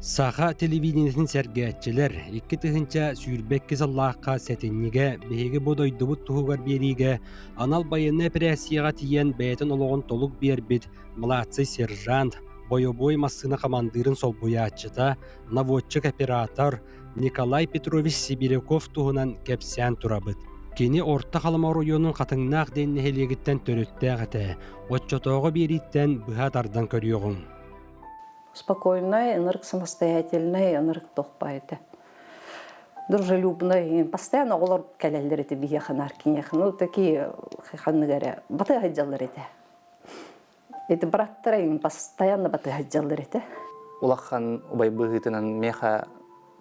Саха телевидениетин сэргээччилэр 2022 сыллаахха сэтинньигэ биһиги бу дойдубут туһугар биэриигэ анал байыаннай эпэрээссийэҕэ тиийэн бэйэтин олоҕун толук биэрбит младший сержант, бойобуой массыына хамандыырын солбуйааччыта, наводчик-оператор Николай Петрович Сибиряков туһунан кэпсээн турабыт. Кини Орто Халыма оройуонун Хатыҥнаах диэн нэһилиэгиттэн төрүттээх этэ. Оччотооҕу биэрииттэн быһа тардан көрүөҕүҥ. Спокойный, ынырык самостоятельный, ынырык тохпа этэ. Дружелюбный, постоянно оҕолор кэлэллэр этэ биһиэхэ наар киниэхэ. Ну, такие ханнык эрэ батыһа сылдьаллар этэ. Эти браттара им постоянно батыһа сылдьаллар этэ. Улахан убай быһыытынан миэхэ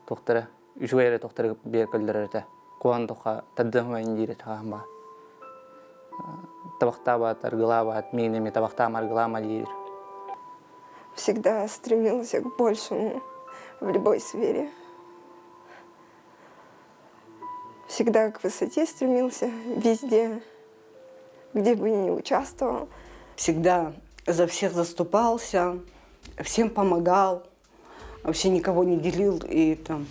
туохтара үчүгэй эрэ туохтары биэр көллөрөр этэ. Куһаҕан туохха тардыһымайын диир этэ хаһан баҕар. Табахтаабат, аргылаабат, миигин эмиэ табахтаама, аргылаама диир. Всегда стремился к большему в любой сфере. Всегда к высоте стремился, везде, где бы ни участвовал. Всегда за всех заступался, всем помогал, вообще никого не делил и там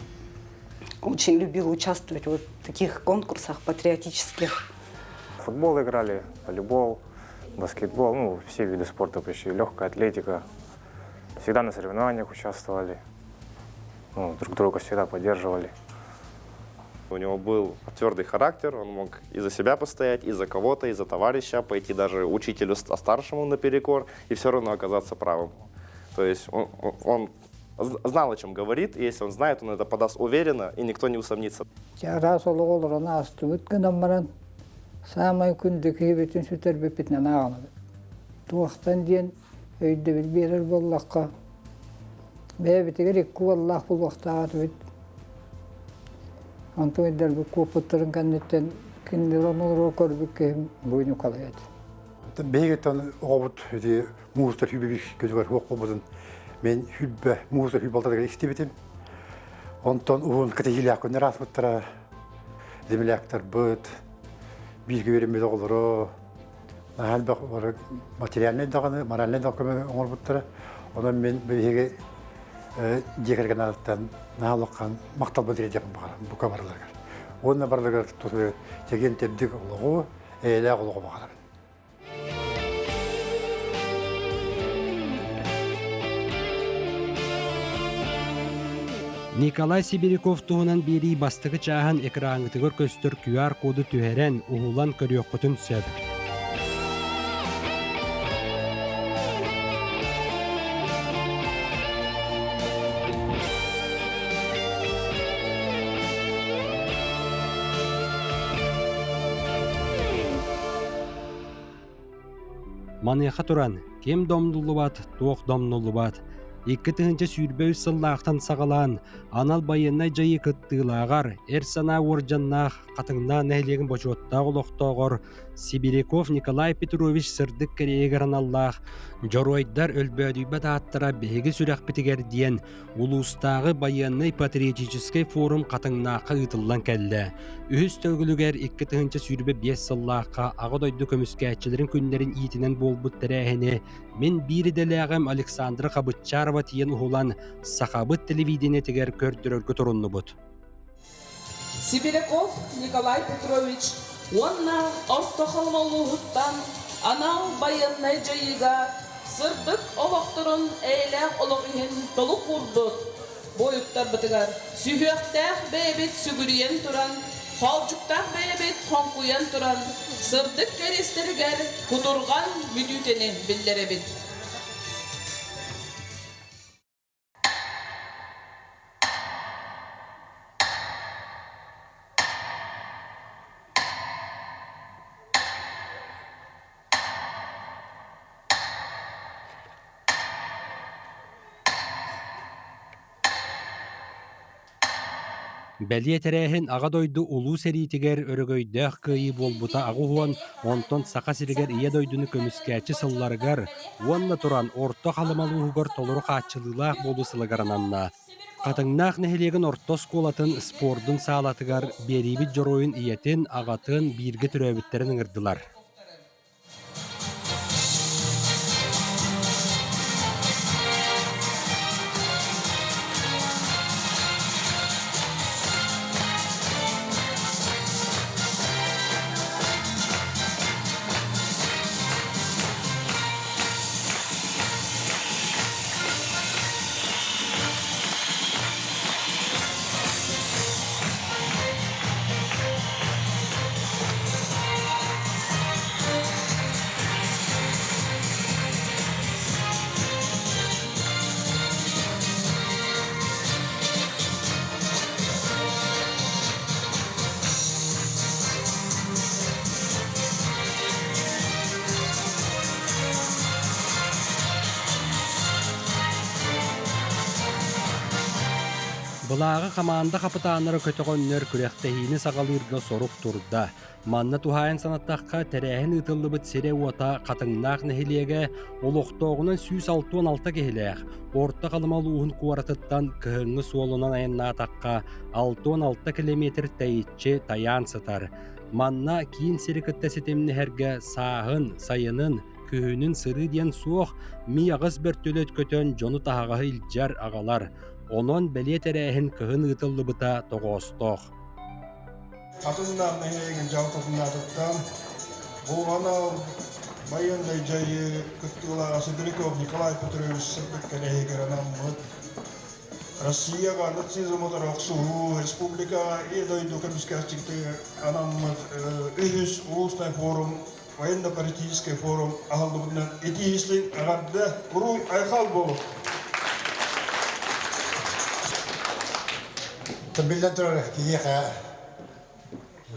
очень любил участвовать вот в таких конкурсах патриотических. Футбол играли, волейбол, баскетбол, ну, все виды спорта почти, легкая атлетика. Всегда на соревнованиях участвовали, ну, друг друга всегда поддерживали. У него был твердый характер, он мог и за себя постоять, и за кого-то, и за товарища, пойти даже учителю старшему наперекор, и все равно оказаться правым. То есть он, он знал, о чем говорит, и если он знает, он это подаст уверенно, и никто не усомнится. Араас олоҕу олорон аастыбыт гынан баран, саамай күндү киһибитин сүтэрбиппитинэн ааҕынабыт. Туохтан диэн өйдөбүл биэрэр буоллахха, бэйэбитигэр икки уоллаах буолуохтаах этибит. Онтон өйдөрбүт куоппуттарын кэнниттэн кинилэр ону көрбүт киһим бу Ньукалай этэ. Биһигиттэн оҕобут ити муустар сүүрбэ күнүгэр суох буолбутун мен сүүрбэ муустар сүүрбэ алтатыгар истибитим. Онтон уһун кэтэһиилээх күннэр ааспыттара. Земляктарбыт, бииргэ үөрэммит оҕолоро наһаа элбэх материальнай даҕаны, моральнай да көмө оҥорбуттара. Онон мин биһиги дьиэ кэргэн аатыттан наһаа улахан махталбын тириэрдиэхпин баҕарабын бука барыларыгар. Уонна барыларыгар чэгиэн-чэбдик олоҕу, эйэлээх олоҕу баҕарабын. Николай Сибиряков туһунан биэрии бастакы чааһын экраҥҥытыгар көстөр QR-коду түһэрэн, уһулан көрүөххүтүн сөп. Маныаха туран, ким домнуллубат, туох домнуллубат. 2023 сыллаахтан саҕалаан анал байыаннай дьайыы кыттыылааҕар эр санаа уордьаннаах Хатыҥнаах нэһилиэгин бочуоттаах олохтооҕор Сибиряков Николай Петрович сырдык кэриэһигэр аналлаах «Дьоруойдар өлбөөдүйбэт ааттара биһиги сүрэхпитигэр» диэн улуустааҕы байыаннай-патриотическай форум Хатыҥнаахха ыытыллан кэллэ. Үһүс төгүлүгэр 2025 сыллаахха Аҕа дойду көмүскээччилэрин күннэрин иитинэн буолбут тэрээһини мин биир идэлээҕим Александра Хабытчарова тиийэн уһулан Сахабыт телевидениетигэр көрдөрөргө туруннубут. Сибиряков Николай Петрович уонна Орто Халыма улууһуттан анал байыаннай дьайыыга сырдык олохторун эйэлээх олох иһин толук уурбут буойуттарбытыгар сүһүөхтээх бэйэбит сүгүрүйэн туран, хоолдьуктаах бэйэбит хоҥкуйан туран сырдык кэриэстэригэр кутурҕан мүнүүтэни биллэрэбит. Бэлиэ тэрээһин Аҕа дойду Улуу сэриитигэр өрөгөйдөөх кыайыы буолбута 80, онтон Саха сиригэр Ийэ дойдуну көмүскээччи сылларыгар уонна туран Орто Халыма улууһугар толору хааччылыылаах буолуу сылыгар ананна. Хатыҥнаах нэһилиэгин орто оскуолатын спордун саалатыгар биэриибит дьоруойун ийэтин, аҕатын бииргэ төрөөбүттэрин ыҥырдылар. Былааҕы хамаанда хапытааннара көтөҕөннөр күрэхтэһиини саҕалыырга сорук турда. Манна туһаайан санаттахха, тэрээһин ыытыллыбыт сирэ-уота Хатыҥнаах нэһилиэгэ олохтооҕунан 166 киһилээх, Орто Халыма улууһун куоратыттан кыһыҥҥы суолунан айаннаатахха 66 километр тэйиччи тайаан сытар. Манна киин сири кытта ситимнэһэргэ сааһын, сайынын, күһүнүн сырыы диэн суох, ми аҕыс бөртөлүөт көтөн дьону таһаҕаһы илдьэр аҕалар. Онон бэлиэ тэрээһин кыһын ыытыллыбыта тоҕоостоох. Хатыҥнаах нэһилиэгин дьаһалтатыннаатыттан бу анал байыаннай дьайыы кыттыылааҕа Сибиряков Николай Петрович сырдык кэрэһигэр анаммыт Россияҕа нацизм утары охсуһуу республикаҕа Ийэ дойду көмүскээччитигэр анаммыт үһүс улуустай форум военно-политический форум аһыллыбытынан итии-истиҥ эҕэрдэ уруй айхал буолуҥ! Биллэн турар, киһиэхэ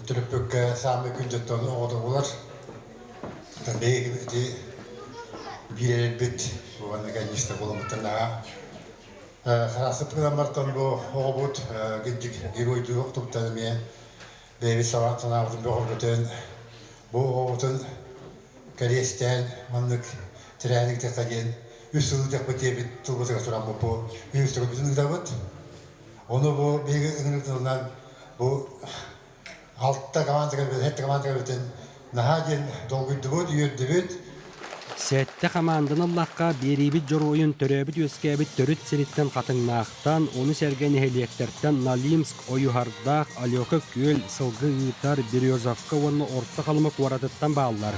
төрөппүккэ саамай күндүттэн оҕото буолар. Биһиги ити биир эрэлбит уонна конечно буоламмыттан наһаа хараастыппытынан бартан бу оҕобут кырдьык геройдуу охтубуттан эмиэ бэйэбит санаабытын бөҕөргөтөн бу оҕобутун кэриэстээн маннык тэрээһин ыытыахха диэн үс сыл ыытыахпыт диэбит тылбытыгар тураммыт бу үһүс төгүлбүтүн ыытабыт. Ону бу биһиги ыҥырыытынан бу алта команда кэлбит, сэттэ команда кэлбитин наһаа диэн долгуйдубут, үөрдүбүт. Сэттэ хамаанданы ыллахха, биэриибит дьоруойун төрөөбүт-үөскээбит төрүт сириттэн Хатыҥнаахтан, ону сэргэ нэһилиэктэртэн Налимск, Ойуһардаах, Алёка күөл, Сылгы Ыытар, Березовка уонна Орто Халыма куоратыттан бааллар.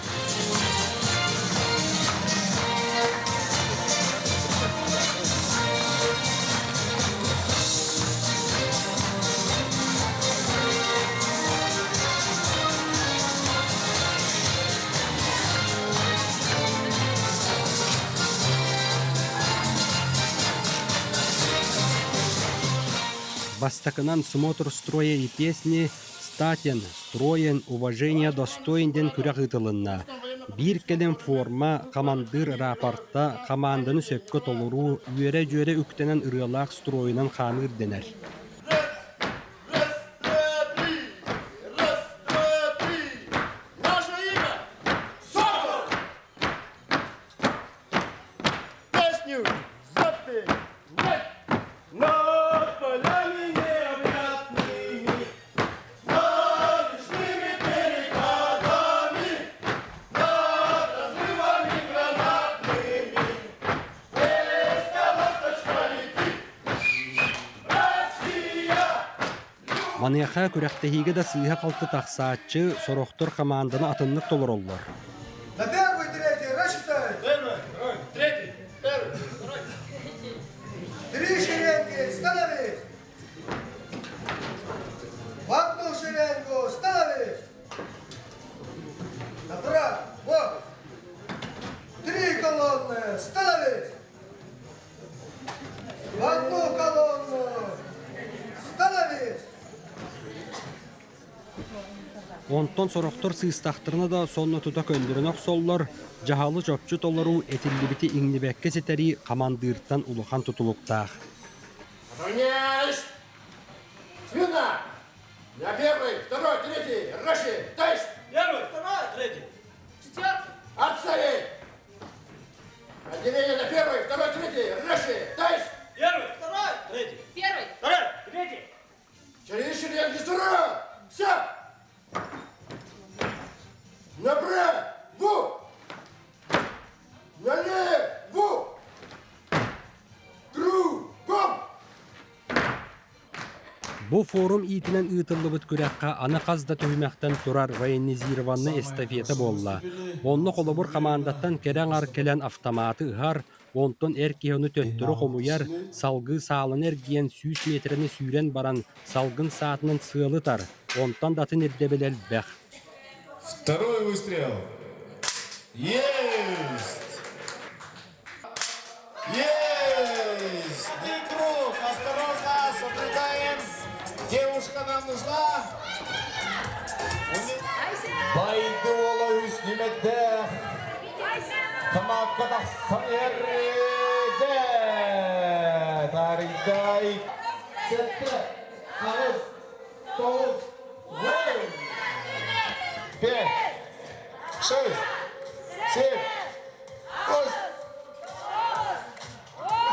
Бастакынан смотр строя и песни «Статен, строен, уважение достоин» диэн күрэх ыытылынна. Биир кэлим форма, хамандыыр рапорта, хамаанданы сөпкө толоруу, үөрэ-дьүөрэ үктэнэн ырыалаах стройунан хаамыы ирдэнэр. Раз, два, три! Раз, два, три! Наше имя Сокол! Песню запевай! Над полями необъятными, над речными перекатами, над разрывами гранатными песня ласточка летит. Маныаха күрэхтэһиигэ да сыыһа-халты тахсааччы, сорохтор хамаанданы атыннык толороллор. На первый, третий, рассчитай! Первый, второй, третий, первый, второй. Три шеренги, становись! В одну шеренгу, становись! Направо, вот! Три колонны, становись! В одну колонну! Становись! Онтон сорохтор сыыстахтарына да сонно тута көннөрөн охсоллор, дьаһалы чопчу толоруу этиллибити иҥнибэккэ ситэрии хамандыыртан улахан тутулуктаах. Равняйсь! Смирно! На первый, второй, третий, рассчитай! Первый, второй, третий. Четвертый. Отставить! Отделение на первый, второй, третий, рассчитай! Первый, второй, третий. Первый. Второй, третий. Через шеренги Все! Направо! Налево! Кругом! Бу форум иитинэн ыытыллыбыт күрэххэ аны хас да түһүмэхтэн турар военизированнай эстафета буолла. Онно холобур хамаандаттан кэрэ аҥар кэлэн автоматы ыһар, онтон эр киһи ону төттөрү хомуйар, салгыы сааланы эргийэн 100 миэтэрэни сүүрэн баран салгын саатынан сыалы ытар, онтон да атын ирдэбил элбэх. Второй выстрел. Есть! Есть! И круг! Осторожно, соблюдаем. Девушка нам нужна. Байды ола үс нүмердээх Камакка тахсан эрдэ. Тарыйдай. Сэттэ, аҕыс, тоҕус, уон! Пять, шесть, семь, восемь,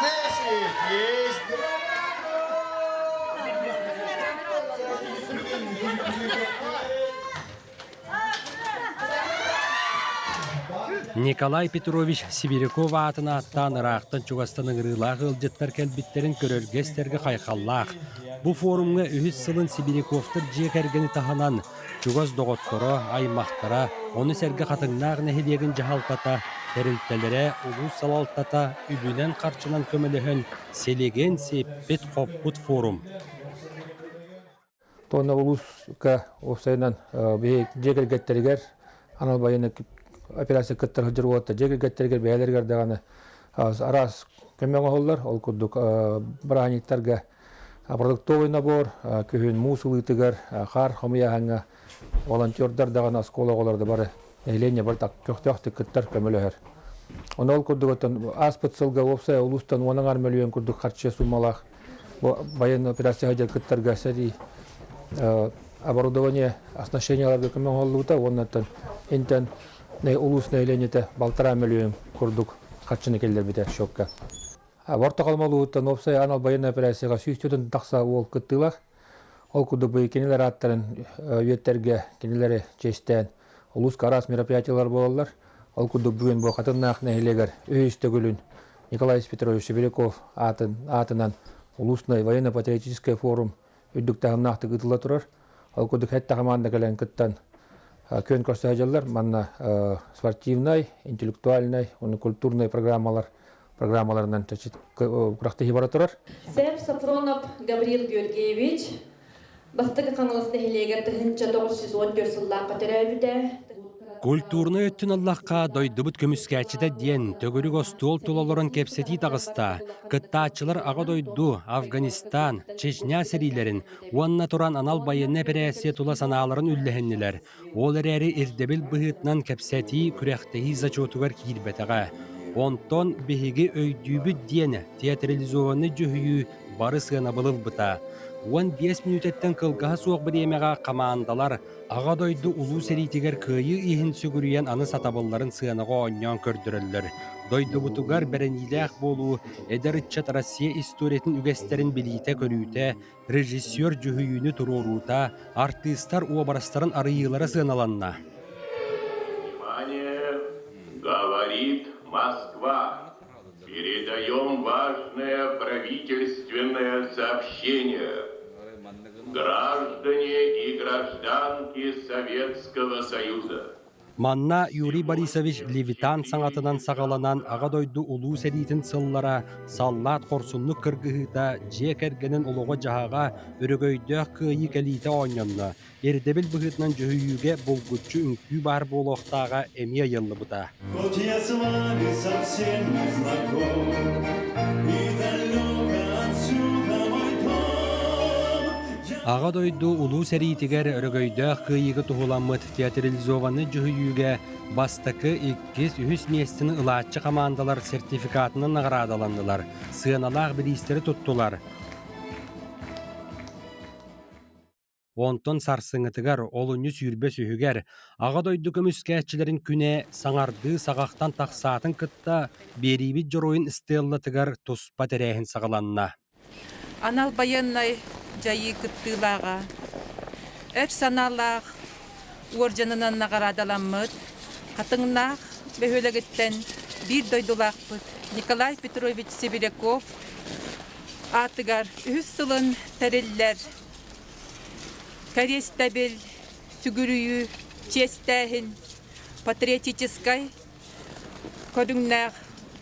10! Есть! Николай Петрович Сибиряков аатын ааттаан ыраахтан чугастан ыҥырыылаах ыалдьыттар кэлбиттэрин көрөргө-истэргэ хайҕаллаах. Бу форумҥа үһүс сылын Сибиряковтар дьиэ кэргэни таһынан чугас доҕотторо, аймахтара, ону сэргэ Хатыҥнаах нэһилиэгин дьаһалтата, тэрилтэлэрэ, улуус салалтата үбүнэн-харчынан көмөлөһөн силигин сиппит-хоппут форум. Туонна улууска уопсайынан биһи дьиэ кэргэттэригэр анал байыаннай операция кыттар сылдьар уолаттар дьиэ кэргэттэригэр бэйэлэригэр даҕаны араас көмө оҥоһуллар. Ол курдук бырааһынньыктарга продуктовый набор, күһүн муус ылыытыгар, хаар хомуйааһыҥҥа волонтердар даҕаны оскуола оҕолоро да бары нэһилиэнньэ бары көхтөөхтүк кыттар, көмөлөһөр. Ону ол курдук оттон ааспыт сылга уопсай улуустан уон аҥаар мөлүйүөн курдук харчы суммалаах бу военная операция сылдьар кыттарга сэрии оборудование оснащениеларга көмө оҥоһуллубута уонна интэн улуус нэһилиэнньэтэ балтараа мөлүйүөн курдук харчыны киллэрбитэ счетка. Орто Халыма улууһуттан уопсай анал байыаннай операцияҕа 104 тахса уол кыттыылаах. Ол курдук бу кинилэр ааттарын үөттэргэ кинилэри чиэстээн улууска араас мероприятиелар буолаллар. Ол курдук бүгүн бу Хатыннаах нэһилиэгэр үһүс төгүлүн Николай Петрович Сибиряков аатын, аатынан улуусный военно-патриотический форум үрдүк таһымнаахтык ыытылла турар. Ол курдук сэттэ хамаанда кэлэн кыттан күөн көрсө сылдьаллар. Манна спортивнай, интеллектуальнай уонна культурнай программалар программаларынан күрэхтэһии бара турар. Сэм Софронов Гаврил Георгиевич Бастакы Хаҥалас нэһилиэгэр 1914 сыллаахха төрөөбүтэ. Культурнай өттүн ыллахха, дойдубут көмүскээччитэ диэн төгүрүк остуол тула олорон кэпсэтии таҕыста. Кыттааччылар Аҕа дойду, Афганистан, Чечня сэриилэрин уонна туран анал байыаннай эпэрээссийэ тула санааларын үллэһиннилэр. Ол эрээри ирдэбил быһыытынан кэпсэтии, күрэхтэһии зачетугар киирбэтэҕэ. Онтон биһиги өйдүүбүт диэн театрализованнай дьүһүйүү бары сыанабылы ылбыта. 15 мүнүүтэттэн кылгаһа суох бириэмэҕэ хамаандалар Аҕа дойду Улуу сэриитигэр кыайыы иһин сүгүрүйэн аны сатабылларын сыанаҕа оонньоон көрдөрөллөр. Дойдубутугар бэриниилээх буолуу, эдэр ыччат Россия историятын үгэстэрин билиитэ-көрүүтэ, режиссер дьүһүйүүнү туруоруута, артыыстар уобарастарын арыйыылара сыаналанна. Внимание! Говорит Москва! Передаем важное правительственное сообщение. Граждане и гражданки Советского Союза! Манна Юрий Борисович Левитан саҥатынан саҕаланан Аҕа дойду Улуу сэриитин сыллара, саллаат хорсуннук кыргыһыыта, дьиэ кэргэнин олоҕо-дьаһаҕа, өрөгөйдөөх кыайыы кэлиитэ оонньонно. Ирдэбил быһыытынан дьүһүйүүгэ булгуччу үҥкүү баар буолуохтааҕа эмиэ ыйыллыбыта. Хоть я с вами совсем не знаком, И далеко отсюда мой дом. Аҕа дойду Улуу сэриитигэр өрөгөйдөөх кыайыыга туһуламмыт театрализованнай дьүһүйүүгэ бастакы, иккис, үһүс миэстэни ылааччы хамаандалар сертификатынан наҕараадаланнылар, сыаналаах бириистэри туттулар. Онтон сарсыҥҥытыгар, олунньу 23-үгэр, Аҕа дойду көмүскээччилэрин күнэ саҥардыы саҕахтан тахсаатын кытта биэриибит дьоруойун стеллатыгар туспа тэрээһин саҕаланна. Анал байыаннай дьайыы кыттыылааҕа, эр санаалаах уордьанынан наҕараадаламмыт Хатыҥнаах бөһүөлэгиттэн биир дойдулаахпыт Николай Петрович Сибиряков аатыгар үһүс сылын тэриллэр Кэриэстэбил, сүгүрүйүү, чиэстээһин патриотическай көрүҥнээх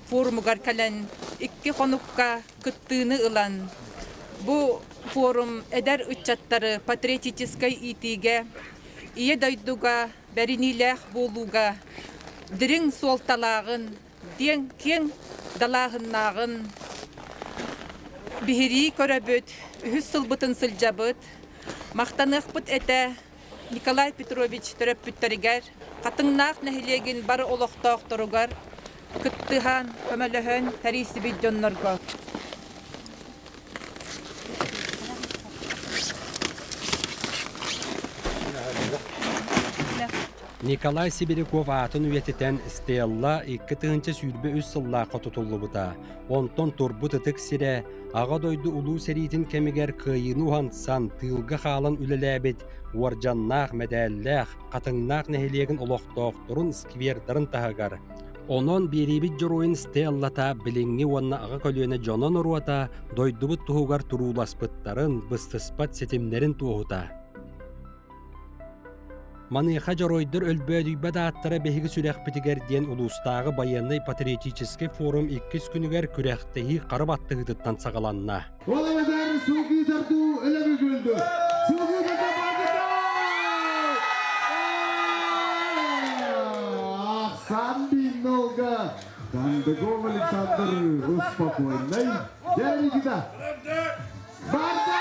форумугар кэлэн икки хонукка кыттыыны ылан, бу форум эдэр ыччаттары патриотическай иитиигэ, Ийэ дойдуга бэриниилээх буолууга дириҥ суолталааҕын, диэн киэҥ далааһыннааҕын биһирии көрөбүт, үһүс сылбытын сылдьабыт. Махтаныахпыт этэ Николай Петрович төрөппүттэригэр, Хатыҥнаах нэһилиэгин бары олохтоохторугар кыттыһан, көмөлөһөн тэрийсибит дьоннорго. Николай Сибиряков аатын үйэтитэн Стелла 2023 сыллаахха тутуллубута. Онтон турбут ытык сирэ Аҕа дойду Улуу сэриитин кэмигэр кыайыыны уһансан, тыылга хаалан үлэлээбит уордьаннаах, мэдээллээх, Хатыҥнаах нэһилиэгин олохтоохторун сквердарын таһыгар. Онон биэриибит дьоруойун Стеллата билиҥҥи уонна аҕа көлүөнэ дьоно-норуота дойдубут туһугар турууласпыттарын, быстыспат ситимнэрин туоһута. Маныаха дьоруойдар өлбөөдүйбэт ааттара биһиги сүрэхпитигэр диэн улуустааҕы байыаннай-патриотическай форум иккис күнүгэр күрэхтэһии хара баттаһыытыттан саҕаланна. Ол эбэтэр сылгы тардыы өлөбү күлдү. Сылгы Ахсан Биннолга Дандыгов Александр успокойный. Дэригида. Барда!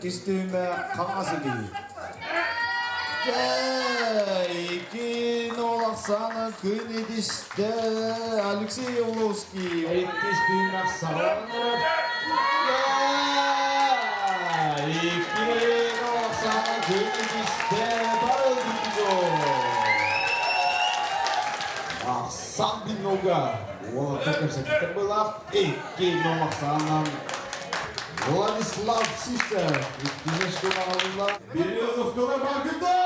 Иккис хаҥас илии. Икки нол Оксана күн идистэ Алексей Явловский. Иккис түһүмэх саҕаланар. Икки нол Оксана күн идистэ Павел Дмитриев. Ахсан Димнога. Уолаттар кэпсэтиттэр былаах. Икки нол Оксана Владислав Сивцев. Иккис школаҕалла. Березовкалар баргыттар!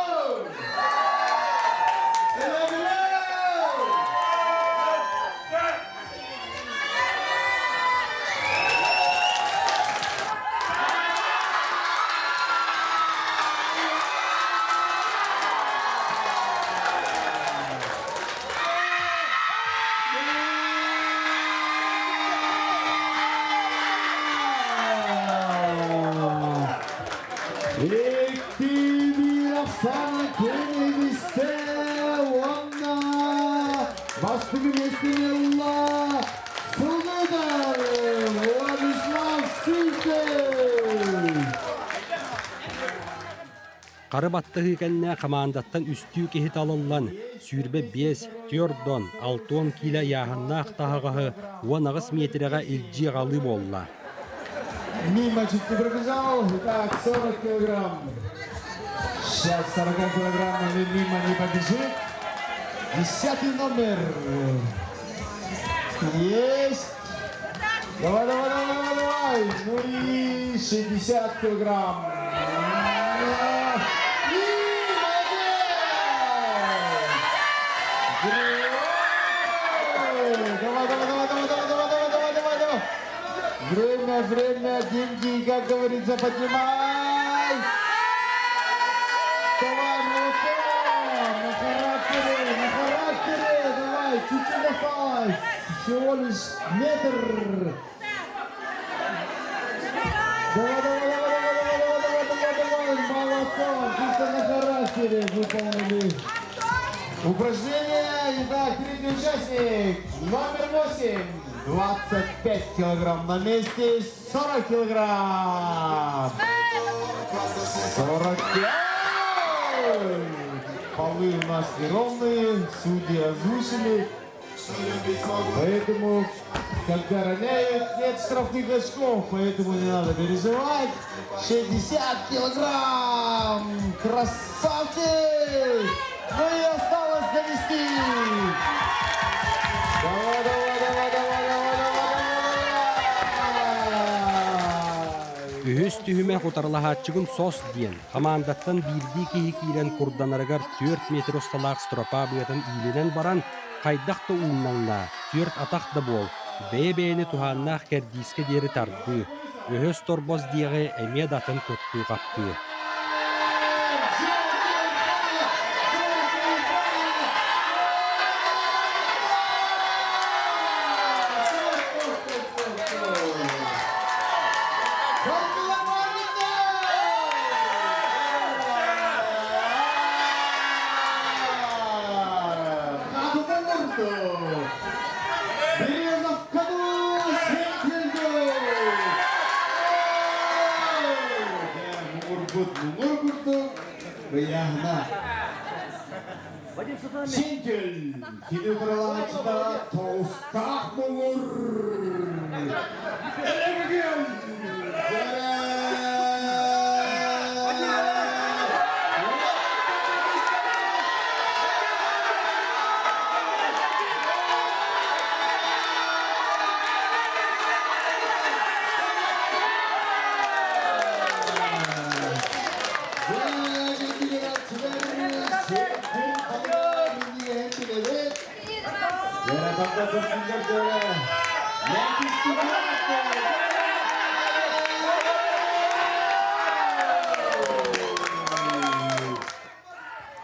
Икки Оксана Кеннедисте уонна бастакы миэстэни ылла Сылгыдар Владислав Сивцев. Хары баттаһыы кэннэ хамаандаттан үстүү киһи талыллан, 25, түөрт 60 киилэ ыйааһыннаах таһаҕаһы 18 миэтэрэҕэ илдьии аҕалыы буолла. Мимо чуть не пробежал. Итак, 40 килограмм. Сейчас 40 килограммами мимо не побежит. 10-й номер. Есть. Давай, давай, давай, давай, давай. Ну и 60 килограмм. И молодец! Давай, давай, давай, давай, давай, давай, давай, давай, давай, давай. Время, время, деньги, как говорится, поднимай! Давай, молодцом! На характере, на характере! Давай, чуть-чуть осталось! Всего лишь метр! Давай, давай, давай, давай, давай, давай, давай, давай, молодцом! Чисто на характере выполнили упражнение. Итак, третий участник, номер 8, 25 килограмм на месте, 40 килограмм. 45! Полы у нас неровные, судьи озвучили. Поэтому, когда роняют, нет штрафных очков, поэтому не надо переживать. 60 килограмм! Красавчик! Ну и осталось довести. Давай, давай, давай, давай, давай, давай, давай! Үһүс түһүмэх утарылаһааччыгын сос диэн, хамаандаттан биирдии киһи киирэн курданарыгар 4 метр усталаах стропа быатын иилинэн баран, хайдах да ууннаҥнаа, түөрт атах да буол, бэйэ-бэйэни туһааннаах кэрдиискэ диэри тардыы, өһөс торбос диэҕи эмиэ да атын туттуу-хаптыы. Березовкану Сентелду! Муҥурбут муҥур курдук ыйааһына. Синтел кини утарылааччыта тоҕустаах муҥур. Элэгигин!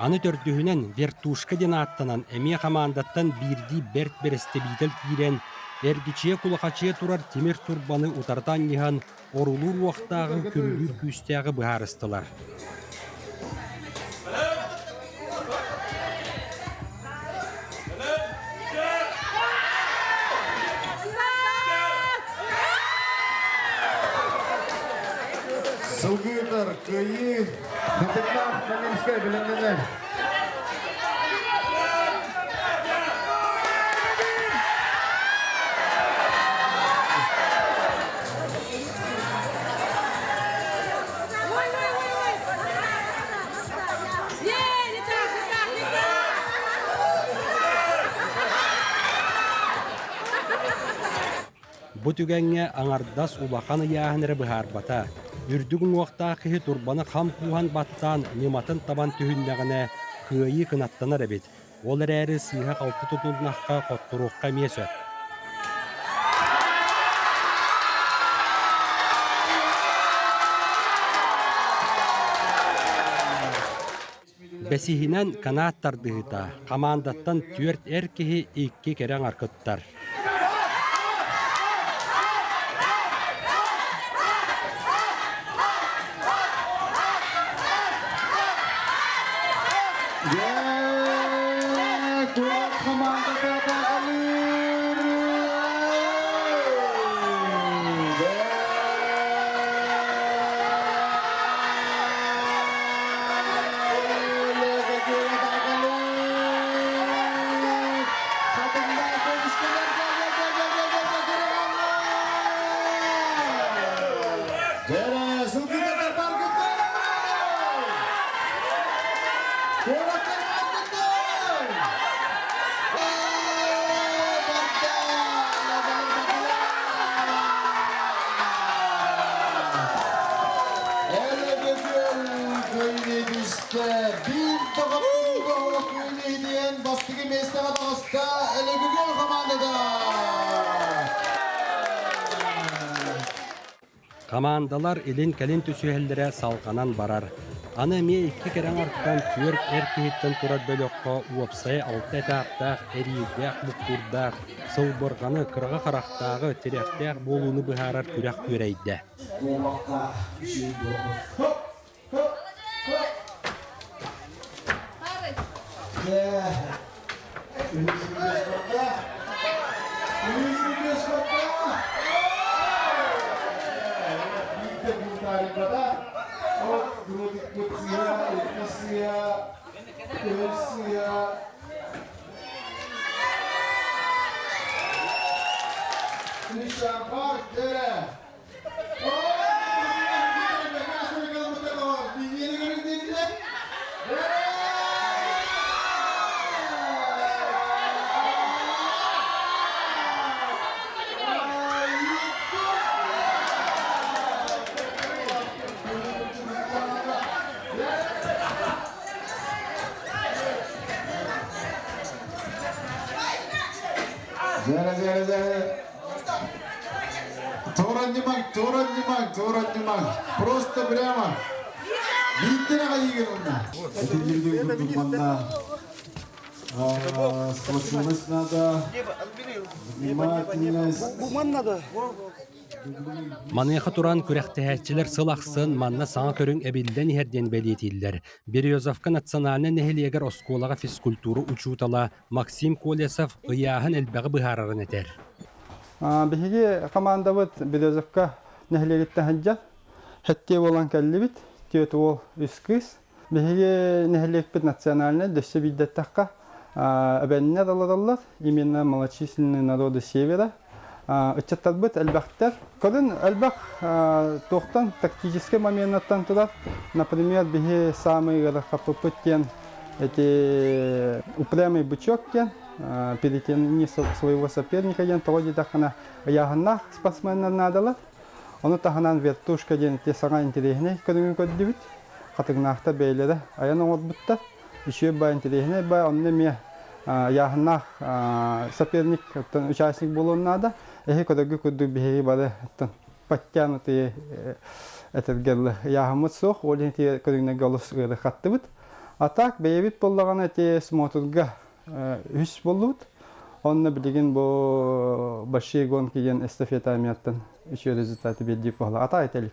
Аны төрдүһүнэн вертушка диэн ааттанан эмиэ хамаандаттан биирдии бэрт бэрэстэбиитэл киирэн, эргичийэ-кулахачыйа турар тимир турбаны утарыта анньыһан, орулуур уохтааҕы, күрүлүүр күүстээҕи быһаарыстылар. Сылгыытар кыайыы Хатыҥнаах Каменскай бэлэмнэнэр. Бу түгэҥҥэ аҥардас улахан ыйааһын эрэ быһаарбата. Үрдүк уҥуохтаах киһи турбаны хам кууһан баттаан ньыматын табан түһүннэҕинэ, кыайыы кынаттанар эбит. Ол эрээри сыыһа-халты тутуннахха хотторуохха эмиэ сөп. Бэсиһинэн канаат тардыһыыта хамаандаттан түөрт эр киһи икки кэрэ аҥар кыттар. Бастакы миэстэҕэ таҕыста Элегүгөл хамаандата! Хамаандалар илин-кэлин түсүһэллэрэ салҕанан барар. Аны эмиэ икки кэрэ аҥартан түөрт эр киһиттэн турар бөлөххө уопсайа алта этааптаах эриирдээх муккуурдаах, сылбырҕаны, кыраҕы харахтааҕы, тирэхтээх буолууну быһаарар күрэх күөрэйдэ. Зара, зара, зара. Туранньымаҥ, туранньымаҥ, туранньымаҥ. Просто прямо. Бииттэн аҕай онно. Этиллибитин курдук манна сплоченность надо, внимательность. Маныаха туран күрэхтэһээччилэр сыл ахсын манна саҥа көрүҥ эбиллэн иһэр диэн бэлиэтииллэр. Березовка национальнай нэһилиэгэр оскуолаҕа физкультура учуутала Максим Колесов ыйааһын элбэҕи быһаарарын этэр. Биһиги командабыт Березовка нэһилиэгиттэн сылдьар. Хэттиэ буолан кэллибит. Түөрт уол, үс кыыс. Биһиги нэһилиэкпит национальнай дөссө биирдэттэххэ эбэннэр олороллор, именно малочисленные народы севера. Ыччаттарбыт элбэхтэр. Көрүн элбэх туохтан тактическай моменттан турар. Например, биһи самый ыарахаппыппыт диэн эти упрямый бычок диэн перетяни своего соперника диэн тоҕо диэтэххинэ ыйааһыннаах спортсменнар наадалар. Ону таһынан вертушка диэн ити саҥа интэриэһинэй көрүҥү көрдүбүт. Хатыҥнаахтар бэйэлэрэ айан оҥорбуттар. Үчүгэй баа интэриэһинэй баа онно эмиэ ыйааһыннаах соперник оттон участник буолуон наада. Эһи көрөргө курдук биһиги бары оттон подтянутые этэргэ дылы ыйааһыммыт суох. Ол иһин ити көрүҥнэргэ олус ыарырҕаттыбыт. А так бэйэбит буоллаҕына ити смотрга үһүс буоллубут. Онно билигин бу большие гонки диэн эстафета армияттан үчүгэй результаты биэрдии буолла. Ата этэлик.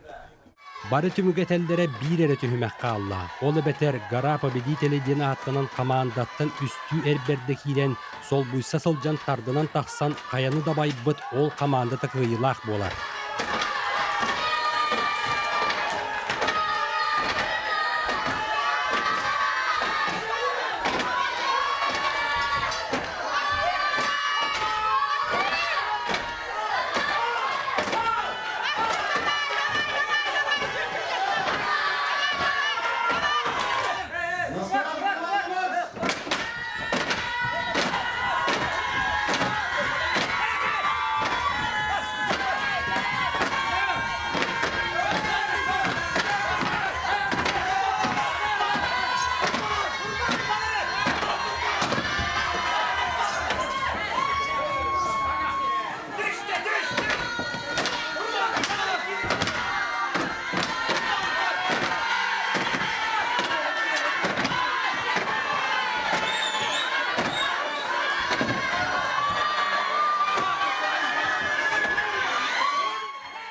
Бары түмүгэ этэллэрэ биир эрэ түһүмэх хаалла. Ол эбэтэр «Гора победителей» диэн ааттанан хамаандаттан үстүү эр бэрдэ киирэн, солбуйса сылдьан тардынан тахсан хайаны дабайбыт ол хамаандата кыайыылаах буолар.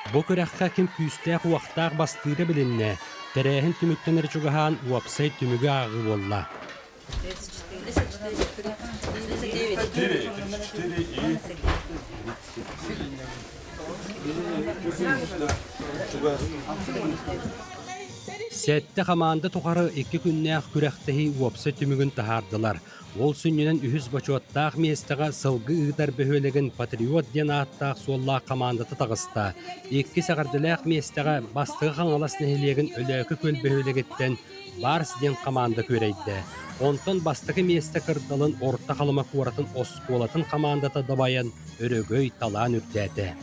Бу күрэххэ ким күүстээх-уохтаах бастыыра билиннэ, тэрээһин түмүктэнэр чугаһаан уопсай түмүгү ааҕыы буолла. Сэттэ хамаанда тухары икки күннээх күрэхтэһии уопсай түмүгүн таһаардылар. Ол сүнньүнэн үһүс бочуоттаах миэстэҕэ сылгы ыытар бөһүөлэгин «Патриот» диэн ааттаах-суоллаах хамаандата таҕыста. Иккис эҕэрдэлээх миэстэҕэ Бастакы Хаҥалас нэһилиэгин Өлөөкө Күөл бөһүөлэгиттэн «Барс» диэн хамаанда күөрэйдэ. Онтон бастакы миэстэ кырдалын Орто Халыма куоратын оскуолатын хамаандата дабайан, өрөгөй талаан үрдээтэ.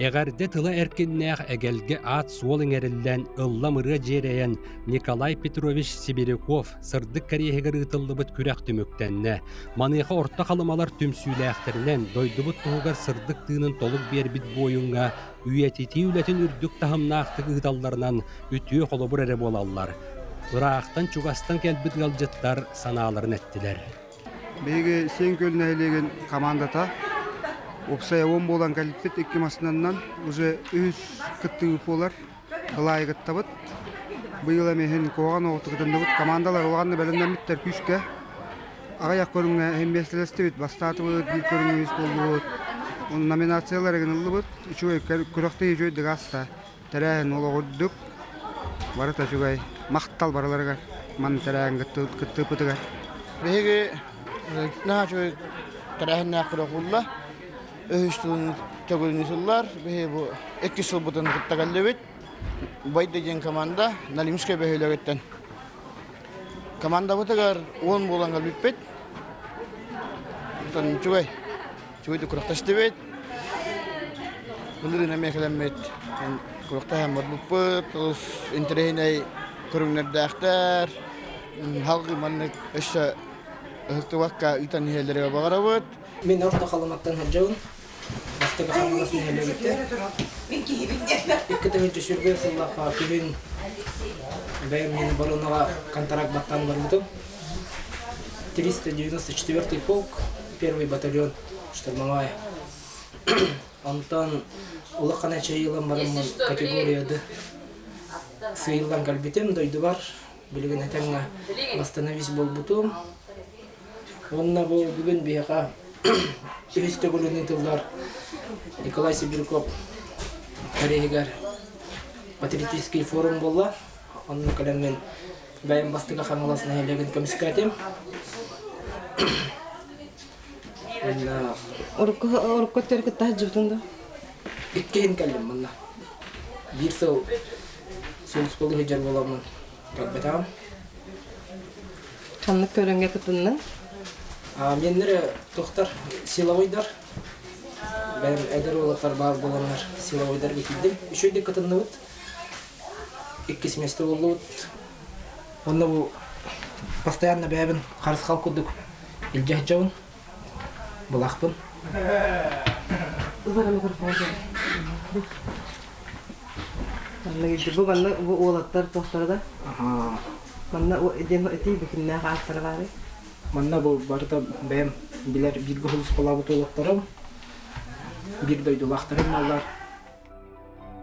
Эҕэрдэ тыла эркиннээх эгэлгэ аат-суол иҥэриллэн, ыллам ырыа дьиэрэйэн Николай Петрович Сибиряков сырдык кэриэһигэр ыытыллыбыт күрэх түмүктэннэ. Маныаха орто халымалар түмсүүлээхтэринэн дойдубут туһугар сырдык тыынын толук биэрбит буойуҥҥа үйэтитии үлэтин үрдүк таһымнаахтык ыыталларынан үтүө холобур эрэ буолаллар. Ыраахтан-чугастан кэлбит ыалдьыттар санааларын эттилэр. Биһиги Сиэн Күөл нэһилиэгин командата Уопсайа уон буолан кэлбит икки массыынанан уже үһүс кыттыыбыт буолар. Ылаайы кыттабыт. Быйыл эмиэ иһин куһаҕан оҕоту кытынныбыт. Командалар улахан да бэлэмнэммиттэр күүскэ. Аҕыйах көрүҥҥэ иһин миэстэлэстибит. Бастаатыбыт, биир көрүҥҥэ үһүс буоллубут. Номинациялар ыгыныллыбыт. Үчүгэй күрэхтэһии үчүгэй дыгааста. Тэрээһин олоҕурдук. Барыта үчүгэй. Махтал барыларыгар. Манна тэрээһин кыттыыппытыгар. Биһиги наһаа үчүгэй тэрээһиннээх күрэх буолла. Үһүс сылын төгүрүнү сыллар. Биһиги бу иккис сылбытын кытта кэллибит. Байда диэн команда Налимскай бөһүөлэгиттэн. Командабытыгар уон буолан кэлбиппит. Оттон үчүгэй. Үчүгэй күрэхтэстибит. Былырыын эмиэ кэлэммит күрэхтэһэн барбыппыт. Олус интэриэһинэй көрүҥнэрдээхтэр. Халгы маннык өссө ыһыктыбакка ыытан иһэллэригэр баҕарабыт. Мин Орто Халыматтан сылдьабын. Бастакы Хаҥалас нэһилиэгиттэн. 2021 сыллаахха күһүн бэйэм Миноборонаҕа контракт баттаан барбытым. 394 полк, первый батальон штурмовая. Онтон улахан эчэйиилэн бараммын категория Д сыыйыллан кэлбитим дойдубар. Билигин этэҥҥэ восстановись буолбутум. Уонна бу бүгүн биһиэхэ үһүс төгүлүн ыытыллар Николай Сибиряков кэриэһигэр патриотический форум буолла. Онно кэлэммин бэйэм бастакы Хаҥалас нэһилиэгин көмүскээтим. Уонна Урукку урукку өттүгэр кытта сылдьыбытыҥ дуо? Иккиһин кэллим манна. Биир сыл сулууспалыы сылдьар буоламмын кэлбэтэҕим. Ханнык көрүҥҥэ кытынныҥ? Миэннэрэ туохтар силовойдар. Бэйэм эдэр уолаттар баар буоланнар силовойдарга киирдим. Үчүгэйдик кытынныбыт. Иккис миэстэ буоллубут. Онно бу постоянно бэйэбин харысхал курдук илдьэ сылдьабын. Былахпын. Манна бу манна бу уолаттар туохтара да? Манна диэн этии бикиннээх ааттара баарый? Манна бу барыта бэйэм билэр бииргэ сулууспалаабыт уолаттарым, биир дойдулаахтарым буоллар.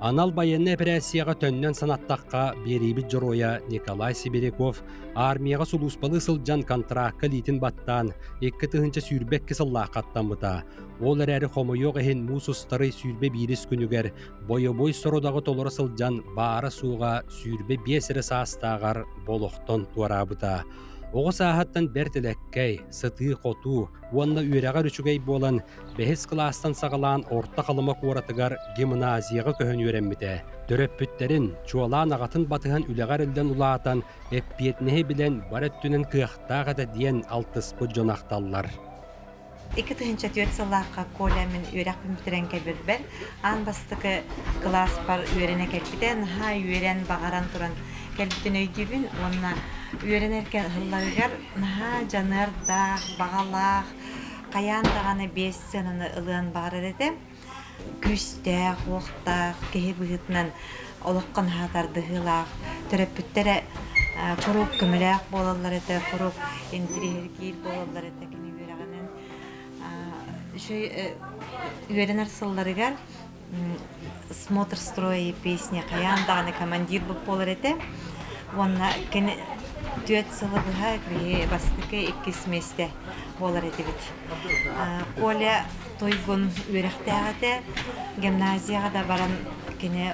Анал байыаннай эпэрээссийэҕэ төннөн санаттахха, биэриибит дьоруойа Николай Сибиряков армияҕа сулууспалыы сылдьан контракка илиитин баттаан, 2022 сыллаахха аттаммыта. Ол эрээри хомойуох иһин муус устарый 21 күнүгэр бойобуой сорудаҕы толоро сылдьан баара-суоҕа 25 эрэ саастааҕар олохтон туораабыта. Оҕо сааһыттан бэрт элэккэй, сытыы-хотуу уонна үөрэҕэр үчүгэй буолан Бэһис кылаастан саҕалаан Орто Халыма куоратыгар гимназияҕа көһөн үөрэммитэ. Төрөппүттэрин, чуолаан аҕатын батыһан үлэҕэ эриллэн улаатан, эппиэтинэһи билэн бары өттүнэн кыахтаах этэ диэн алтыспыт дьон ахталлар. 2004 сыллаахха Коля мин үөрэхпин бүтэрэн кэлбиппэр аан бастакы кылааспар үөрэнэ кэлбитэ. Наһаа үөрэн, баҕаран туран кэлбитин өйдүүбүн уонна үөрэнэр сылларыгар наһаа дьаныардаах, баҕалаах, хайаан даҕаны биэс сыананы ылыан баҕарар этэ. Күүстээх, уохтаах киһи быһыытынан олоххо наһаа тардыһыылаах, төрөппүттэрэ куруук көмөлөөх буолаллар этэ, куруук интириэһиргиир буолаллар этэ кини үөрэҕинэн. Үчүгэй үөрэнэр сылларыгар смотр строя и песни хайаан даҕаны командир буолар этэ. Уонна кини түөрт сылы быһа биһи бастакы иккис миэстэ буолар этибит. Коля туйгун үөрэхтээх этэ. Гимназияҕа да баран кини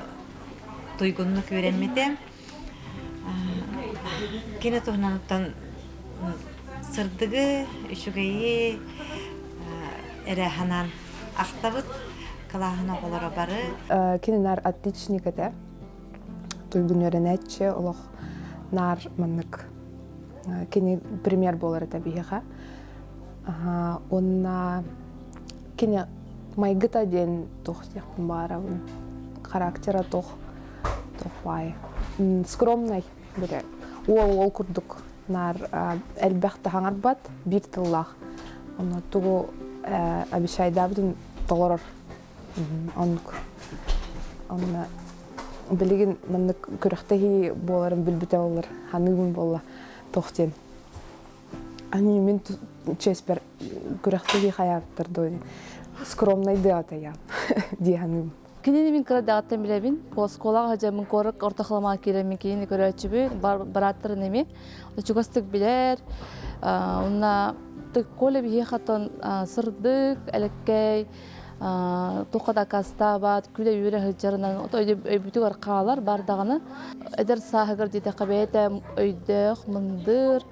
туйгуннук үөрэммитэ. Кини туһунан сырдыгы, үчүгэйи эрэ санаан ахтабыт. Кылааһын оҕолоро бары. Кини наар отличник этэ. Туйгун үөрэнээччи олох наар маннык кини пример буолар этэ биһиэхэ. Уонна кини майгыта диэн туох диэхпин баҕарабын. Характера туох туох баай. Скромный бile уол уол курдук наар элбэх да хаҥарбат биир тыллаах. Онно тугу обещайдаабытын толорор. Оннук. Онно билигин маннык күрэхтэһии буоларын билбитэ буоллар, ханыыбын буолла туох диэн. Ани мин чиэспэр күрэхтэһии хайаабыттар дуо диэн. Скромнай дыата я дии саныыбын. Кинини мин кыра даҕаттан билэбин. Оскуолаҕа сылдьаммын куорат орто халымаҕа киирэммин кинини көрөөччүбүн, барааттарын эми. Чугастык билэр. Уонна Коля биһиэхэ оттон сырдык, элэккэй, туохха да аккаастаабат, күлэ-үөрэ сылдьарынан өйбүтүгэр хаалар бар даҕаны. Эдэр сааһыгар диэтэххэ бэйэтэ өйдөөх, мындыр,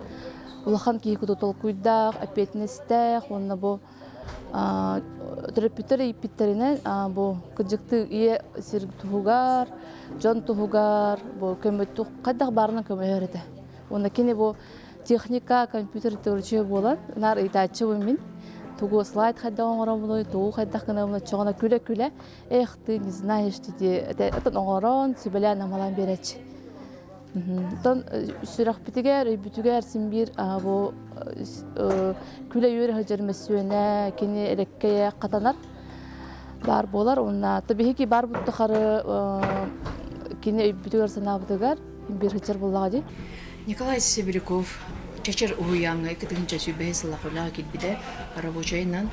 улахан киһи куту толкуйдаах, эппиэтинэстээх уонна бу төрөппүттэр ииппиттэринэн бу кырдьыктыы ийэ сир туһугар, дьон туһугар бу көмө хайдах баарынан көмөлөһөр этэ. Уонна кини бу техника, компьютер төрүчү буолан, наар ыйытааччыбын мин. Тугу слайд хайдах оҥороммунуй, тугу хайдах гынабын оччоҕуна күлэ-күлэ, эх, ты не знаешь дии этэн оҥорон, сүбэлээн-амалаан биэрээччи. Оттон сүрэхпитигэр, өйбүтүгэр син биир бу күлэ-үөрэ сылдьар мөссүөнэ, кини эрэккэйэ хатанар баар буолар. Уонна биһиги баар буттахары кини өйбүтүгэр санаабытыгар биир сылдьар буоллаҕа дии. Николай Сибиряков Чэчир уһуйааҥҥа 2025 сыллаах үлэҕэ киирбитэ рабочайынан.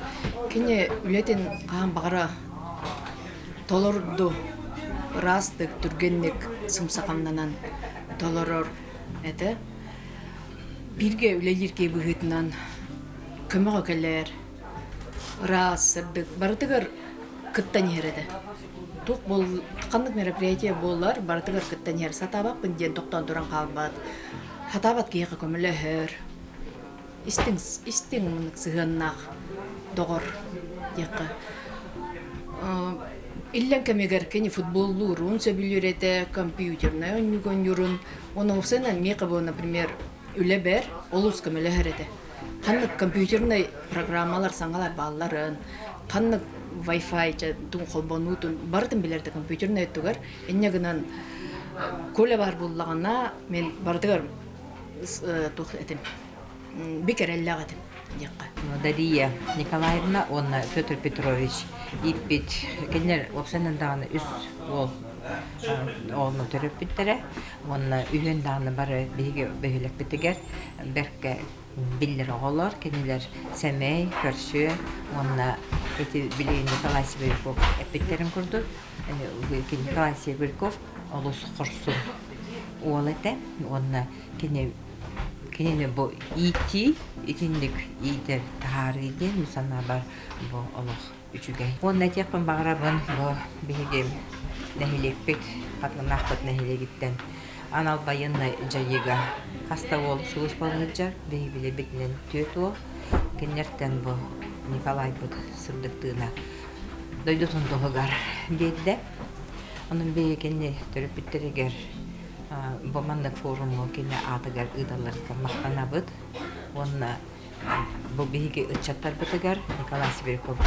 Кини үлэтин хаһан баҕара толорду, ыраастык, түргэнник сымсахамнанан толорор этэ. Бииргэ үлэлиир киһи быһыытынан көмөҕө кэлэр, ыраас, сырдык, барытыгар кыттан иһэр этэ. Туох буол, ханнык мероприятие буолар, барытыгар кыттан иһэр. Сатаабаппын диэн тохтоон туран хаалбат. Сатаабат киһиэхэ көмөлөһөр. Истиҥ, истиҥ сыһыаннаах доҕор диэххэ. Иллэҥ кэмигэр кини футболлуурун сөбүлүүр этэ, компьютернай оонньууга оонньуурун. Уонна уопсайынан миэхэ бу, например, үлэбэр олус көмөлөһөр этэ. Ханнык компьютернай программалар саҥалар баалларын, ханнык Wi-Fi тун холбонуутун барытын билэр да компьютернай өттүгэр. Инньэ гынан Коля баар буоллаҕына, мен барытыгар туох этим, бик эрэллээх этим диэххэ. Дария Николаевна уонна Петр Петрович ииппит кинилэр уопсайынан даҕаны үс уол оҕону төрөппүттэрэ уонна үһүөн даҕаны бары биһиги бөһүөлэкпитигэр бэркэ биллэр оҕолор кинилэр сэмэй көрсүө уонна ити били Николай Сибиряков эппиттэрин курдук Николай Сибиряков олус хорсун уол этэ уонна кини кинини бу иитии итинник иитэр таһаарыы диэн мин санаабар бу олох үчүгэй. Уонна этиэхпин баҕарабын бу биһиги нэһилиэкпит Хатыланаахпыт нэһилиэгиттэн анал байыаннай дьайыыга хас да уол сулууспалыы сылдьар биһиги билэрбитинэн түөрт уол кинилэртэн бу Николайбыт сырдык тыына дойдутун туһугар биэрдэ. Онон биһигини төрөппүттэригэр бу маннык форуму кини аатыгар ыыталларыгар махтанабыт уонна бу биһиги ыччаттарбытыгар Николай Сибиряков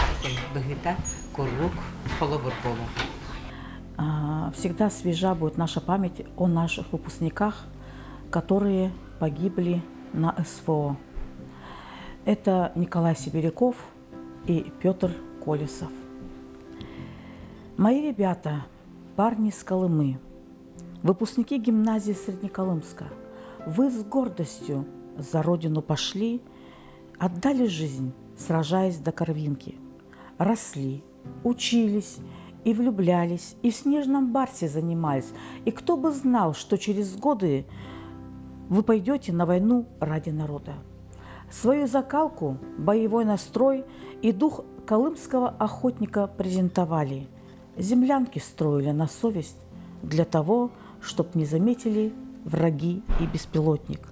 быһыыта куруук холобур буолуоҕа. Всегда свежа будет наша память о наших выпускниках, которые погибли на СВО. Это Николай Сибиряков и Петр Колесов. Мои ребята, парни с Колымы, выпускники гимназии Среднеколымска, вы с гордостью за родину пошли, отдали жизнь, сражаясь до кровинки, росли, учились и влюблялись, и в снежном барсе занимались. И кто бы знал, что через годы вы пойдете на войну ради народа. Свою закалку, боевой настрой и дух колымского охотника презентовали. Землянки строили на совесть для того, чтоб не заметили враги и беспилотник.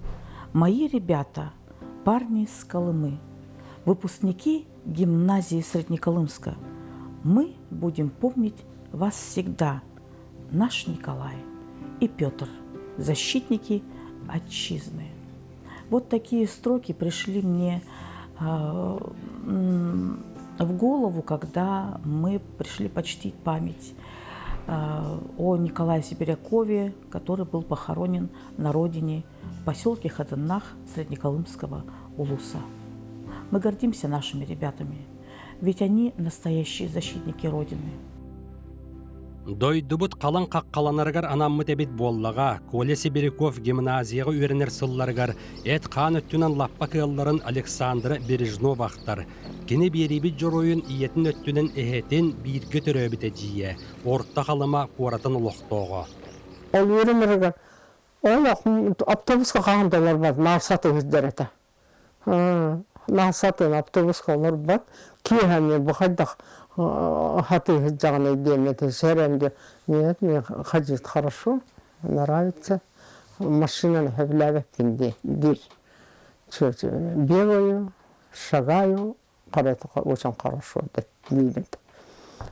Мои ребята – парни с Колымы, выпускники гимназии Среднеколымска. Мы будем помнить вас всегда, наш Николай и Петр, защитники отчизны. Вот такие строки пришли мне в голову, когда мы пришли почтить память о Николае Сибирякове, который был похоронен на родине в поселке Хатыннах Среднеколымского улуса. Мы гордимся нашими ребятами, ведь они настоящие защитники Родины. Дойдубут халыҥ хаххаланарыгар анаммыт эбит буоллаҕа, Коля Сибиряков гимназияҕа үөрэнэр сылларыгар эт-хаан өттүнэн лаппа кыалларын Александра Бережнова ахтар. Кини биэриибит дьоруойун ийэтин өттүнэн эһэтин бииргэ төрөөбүт эдьиийэ, Орто Халыма куоратын олохтооҕо. Ол үөрэнэригэр ол автобуска хаһан да олорбот, Марса тыһыддар этэ. Наасатын автобуска олорбот, киэһэни бу хайдах хатыыһыт диэн этэ сэрэн диэн нет, мне ходить хорошо, нравится, машинаны сөбүлээбэппин диир. Бегаю, шагаю, очень хорошо диибин.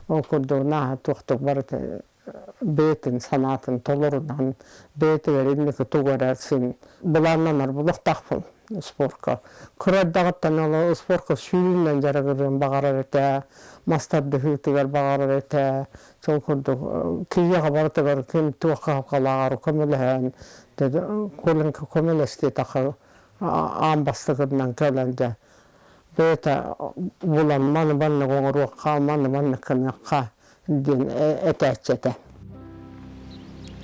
Ол курдук нааһа туохтук барыта бэйэтин санаатын толорунан, бэйэтигэр инники тугу эрэ син былааннанар булуохтаахпын спорка. Кыра эрдэҕиттэн ол спорка сүүрүүнэн дьарыгырыан баҕарар этэ, мас тардыһыытыгар баҕарар этэ. Сол курдук киһиэхэ барытыгар ким туох кыһалҕалааҕар көмөлөһөн, Коленька көмөлөс диэтэххэ аан бастакытынан кэлэн дьэ бэйэтэ булан маны маннык оҥоруохха, маны маннык гыныахха диэн этээччи этэ.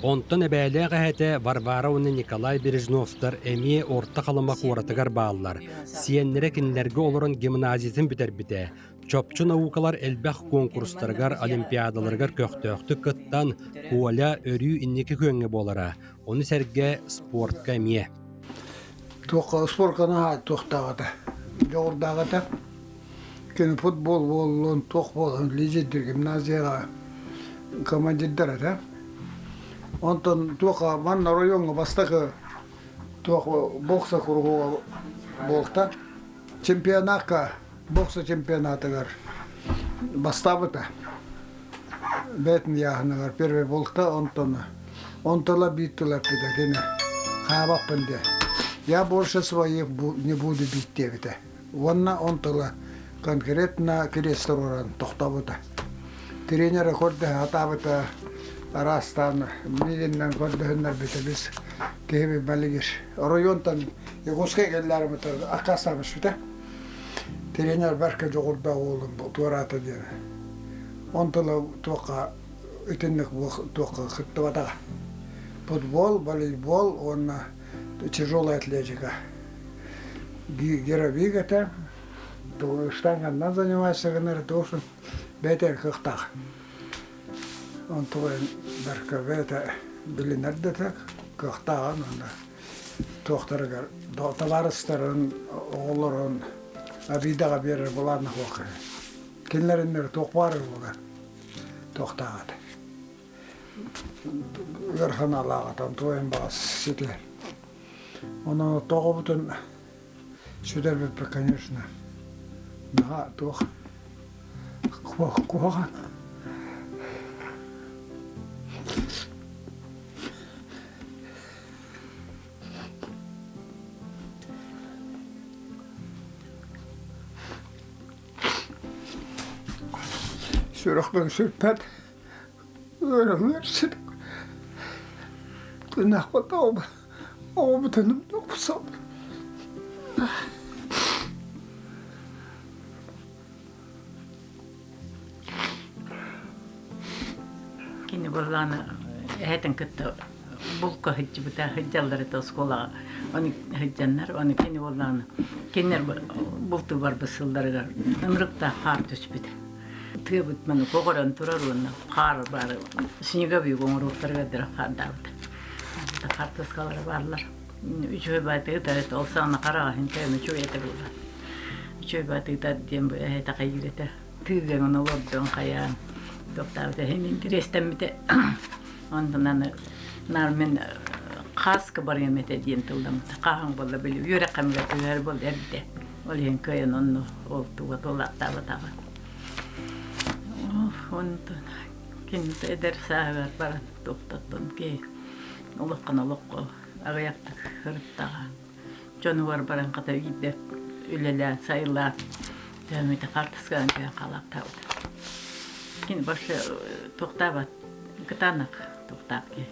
Онтон эбээлээх эһэтэ Варвара уонна Николай Бережновтар эмиэ Орто Халыма куоратыгар бааллар. Сиэннэрэ кинилэргэ олорон гимназиятын бүтэрбитэ. Чопчу наукалар элбэх куонкурустарыгар, олимпиадаларыгар көхтөөхтүк кыттан, Коля өрүү инники күөҥҥэ буолара. Ону сэргэ спортка эмиэ. Туохха спорка наһаа туохтаах этэ, дьоҕурдаах этэ. Кини футбол буоллун, туох буоллун, лидердир гимназияҕа командирдар этэ. Онтон туох манна оройуоҥҥа бастакы туох бокса куруһуога буолта. Чемпионакка, бокса чемпионатыгар бастаабыта. Бэт ыйааһыныгар первый буолта, онтон онтола биир тыл эппитэ кини хаабаппын диэ. Я больше своих не буду бить диэбитэ. Уонна он тыла конкретно крест туруоран тохтобута. Тренеры көрдөһө сатаабыта араастаан миигиннэн көрдөһүннэрбитэ біз киһи балигир. Оройуонтан Якутскай кэллээрибитэ аккаастаабыппыта. Тренер бэркэ дьоҕурдаах уолум туораата диэн. Он тыла туохха итинник туохха кыттыбатаҕа. Футбол, волейбол уонна тяжелая атлетика. Гировик этэ, штанганнан занимайся гынар должен бэйэтэ кыахтаах. Онтугайын бэркэ бэйэтэ билинэр да этэ, кыахтааҕын уонна туохтарыгар табаарыстарын, оҕолорун обидаҕа биэрэр былааннаах буолар. Кинилэриннэр туох баар буолар туохтаах этэ. Ыар санаалаах этэ, онтугайын баҕас ситиһэр. Онон тоҕобутун сүтэрбиппит, конечно, наһаа туох куһаҕан. Сүрэхпин сүппэт ыарыһыар ситик тыынахпыт оҕобутун Кини буоллаҕына эһэтин кытта булка сылдьыбыта, сылдьаллар этэ оскуолаҕа. Ону сылдьаннар, ону кини буоллаҕына кинилэр бултуу барбыт сылларыгар ынырыктаах хаар түспүтэ. Тыабыт маны көҕөрөн турар уонна хаар баары снеговик оҥоруохтарыгар дылы хаардаабыта. Хартыскалара бааллар. Үчүгэй баатыгыт эбит, ол саҕана хараҕа иһин үчүгэй этэ буолла. Үчүгэй баатыгыт диэн бу эһэтэ хайыыр этэ. Тыыгын олордон хайаан тохтообута иһин интириэстэммитэ. Онтон аны наар мин хааска барыам этэ диэн тылламмыта. Хааһын буолла били үөрэх кэмигэр түһэр буолла эрдэ. Ол иһин кыайан онно ол туга туолаахтаабатаҕа. Онтон кинитэ эдэр сааһыгар баран тохтоттон киһи олоххон олоххо аҕыйахтык сырыттаҕа. Дьонугар баран хата биирдэ үлэлээн, сайылаан, төһөмүтэ хаартысканан түһэн хаалаахтаабыта. Кини больше туохтаабат, кытаанах туохтаах киһи.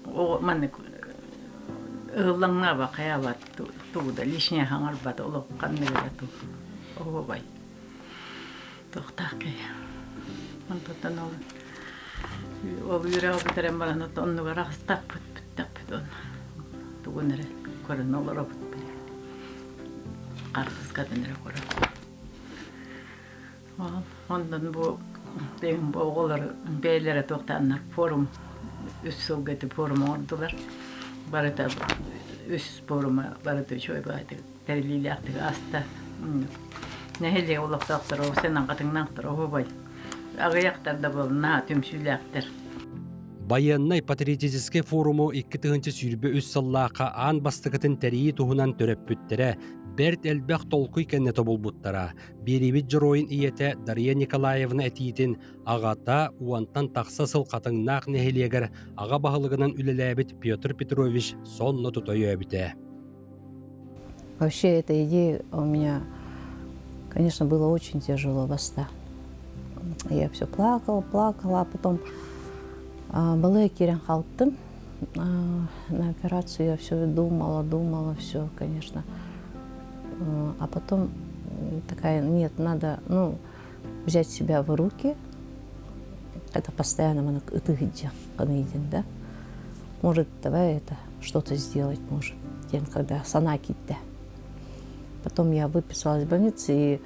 Оҕо маннык ыһыллаҥнаабат, хайаабат, тугу да лишнее хаҥарбат, олох ханнык эрэ туох оһуобай туохтаах киһи. Онтон ол. Ол үөрэҕи бүтэрэн баран оннугар аҕыстахпыт, бүттэхпит уонна тугун эрэ көрөн олоробут билигин. Хаартыскатын эрэ көрөн. Онтон бу бу оҕолор бэйэлэрэ туохтааннар форум үс сылга ити форум оҥордулар. Барыта үс форума барыта үчүгэй баҕайытык тэриллиилээхтик ааста. Нэһилиэк олохтоохторо сенан хатыҥнаахтар оһуобай аҕыйахтар да буолла түмсүүлээхтэр. Байыаннай патриотическай форуму 2023 сыллаахха аан бастакытын тэрийии туһунан төрөппүттэрэ бэрт элбэх толкуй кэннэ тобулбуттара. Биэриибит дьоруойун ийэтэ Дария Николаевна этиитин аҕата уонтан тахса сыл Хатыҥнаах нэһилиэгэр аҕа баһылыгынан үлэлээбит Петр Петрович сонно тута өйөөбүтэ. Вообще эта идея у меня, конечно, было очень тяжело баста. Я все плакала, плакала, а потом была киирэн хаалтым. На операцию я все думала, думала, все, конечно. А потом такая, нет, надо, ну, взять себя в руки. Это постоянно да? Может, давай это что-то сделать, может, день, когда санаа киирдэ. Потом я выписалась из больницы и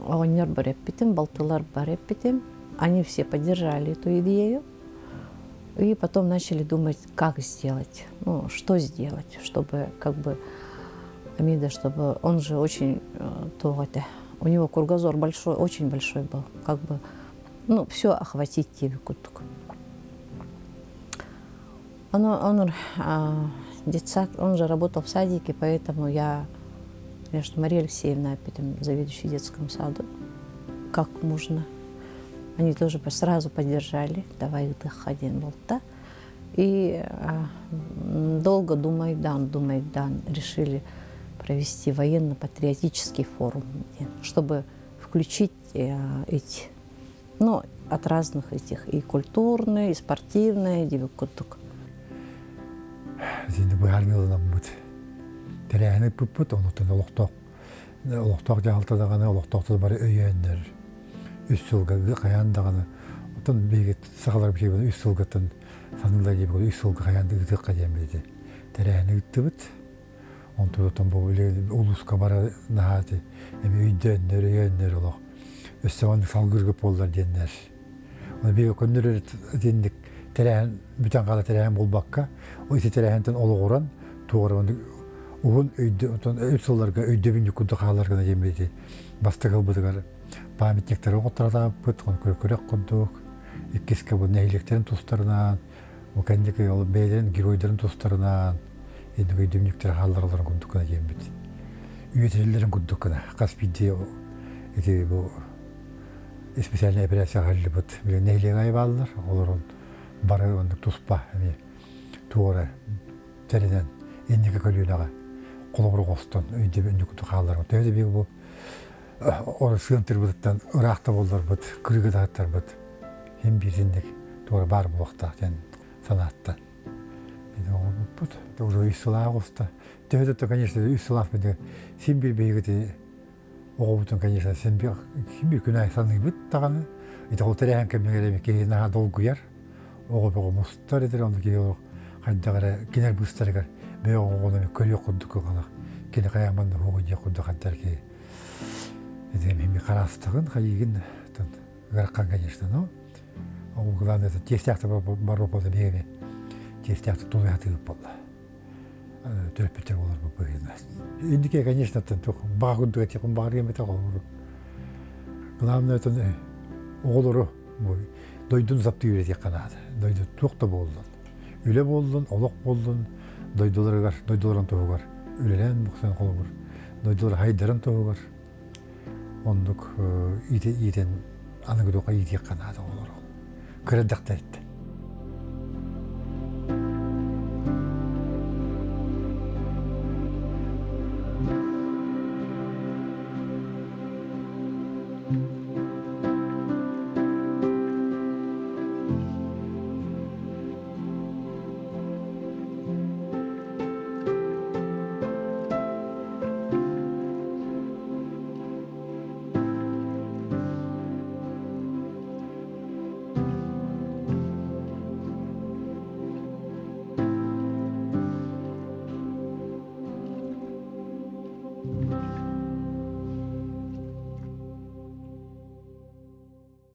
оҕонньор бар эппитим, балтылар бар эппитим. Они все поддержали эту идею. И потом начали думать, как сделать, ну, что сделать, чтобы как бы Амида, чтобы он же очень то это, у него кругозор большой, очень большой был, как бы, ну, все охватить тебе курдук. Он детсад, он же работал в садике, поэтому я, конечно, Мария Алексеевна, опять заведующий детским саду, как можно. Они тоже сразу поддержали, давай один болта. И долго думай, думай, да, решили провести военно-патриотический форум, чтобы включить эти, ну, от разных этих, и культурные, и спортивные, курдук. Синди быһаарыыланаммыт. Тэрээһини ыппыппыт, онуттан олохтоох олохтоох дьаһалта даҕаны, олохтоохтор бары өйөөннөр үс сылга хайаан даҕаны оттон биһиги сахалар биһиги үс сылгаттан саныылар диэбит үс сылга хайаан да ыытыахха диэн билити тэрээһини ыыттыбыт. Онтон бу улууска бара наһаа эми өйдөөннөр, өйөөннөр олох өссө оннук салгыргы буоллар диэннэр. Оны биһиги көннөрөр итинник тэрээһин бүтэн хаала тэрээһин буолбакка, ити тэрээһинтэн олоҕуран туора уһун өйдө отон үс сылларга өйдөбүнньүк курдук хаалар гына диэн билити бастакы ылбытыгар памятниктары оҥотторотаабыппыт, көрөх курдук, иккискэ бу нэһилиэктэрин тустарынан, бу кэнники ол бэйэлэрин геройдарын тустарынан инник өйдөбүнньүктэр хаалларалларын курдук гына диэммит. Үйэтитэллэрин курдук гына хас биирдии ити бу специальная операция аһыллыбыт били нэһилиэк аайы бааллар, олорон бары оннук туспа эмиэ туора тэринэн инники көлүөнэҕэ холобур оҥостон өйдөбүнньүк курдук хаалларым. Төһө да биһиги бу Оросуон тырбытыттан ыраах да буолларбыт, кыргыдааттарбыт син биир итинник туора баар буолуохтаах диэн санааттан ити оҥорбуппут. Уже үс сылаах уста. Төһө да конечно үс сылаах син биир биһиги оҕобутун конечно син биир син биир күн аайы саныыбыт даҕаны. Ити ол тэрээһин кэмигэр эми киһи наһаа долгуйар. Оҕо бөҕө мустар этэр, ону киһи олох хайдах эрэ кинилэр быыстарыгар бэйэ оҕону көрүөх курдук кыҕалах кини хайаан манна уһугу диэх курдук хайдар киһи ити эми хараастаҕын хайыгын ыарахан конечно но ол главное это тиэстээхтэ бар буолла биһиги тиэстээхтэ тулуйа буолла төрөппүттэр буолар быһыына инники конечно баҕа курдук этиэхпин баҕарыам этэ холобур главное это оҕолору дойдуну таптыы үөрэтиэххэ наада дойду туох да буоллун үлэ буоллун олох буоллун дойдуларыгар дойдуларын туһугар үлэлээн бухсан холобур дойдулар хайдарын туһугар оннук иитэн аныгы духа иитиэххэ наада олор кыра эрдэхтэриттэн.